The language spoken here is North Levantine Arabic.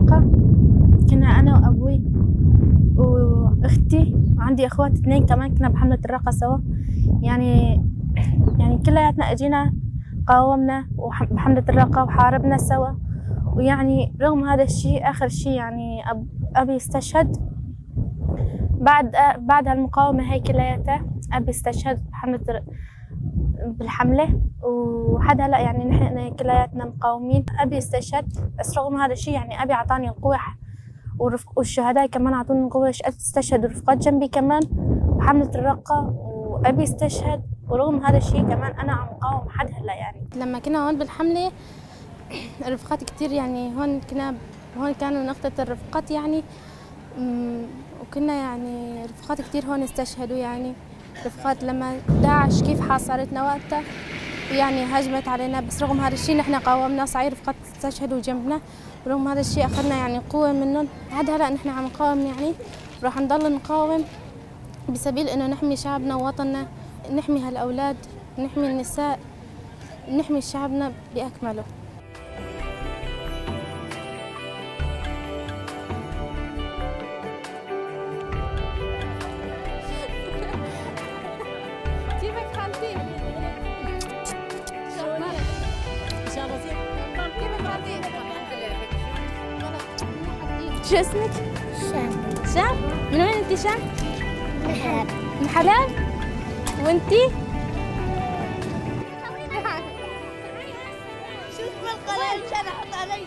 الرقة، كنا أنا وأبوي وأختي وعندي أخوات 2 كمان، كنا بحملة الرقة سوا. يعني كلياتنا أجينا قاومنا بحملة الرقة وحاربنا سوا. ويعني رغم هذا الشيء آخر شيء أبي استشهد بعد هالمقاومة هاي كلياتها، أبي استشهد بالحملة. وحد هلا نحن كلياتنا مقاومين. أبي استشهد، بس رغم هذا الشيء أبي عطاني القوة والشهداء كمان عطوني القوة. استشهدوا رفقات جنبي كمان بحملة الرقة، وأبي استشهد، ورغم هذا الشيء كمان أنا عم قاوم حد هلا. لما كنا هون بالحملة رفقات كتير، هون كنا، هون كانوا نقطة الرفقات وكنا رفقات كتير هون استشهدوا. رفقات لما داعش كيف حاصرتنا وقتها هجمت علينا، بس رغم هذا الشيء نحن قاومنا. صحيح رفقات استشهدوا جنبنا، ورغم هذا الشيء أخذنا قوة منهم. لحد هلا نحن عم نقاوم، راح نضل نقاوم بسبيل إنه نحمي شعبنا ووطننا، نحمي هالأولاد، نحمي النساء، نحمي شعبنا بأكمله. كيفك خالتي؟ شو أخبارك؟ إن شاء الله زين. كيفك خالتي؟ شو اسمك؟ شام. شام؟ من وين أنت شام؟ من حلب. من حلب؟ وأنتي؟ شو اسم القناة مشان أحط علي؟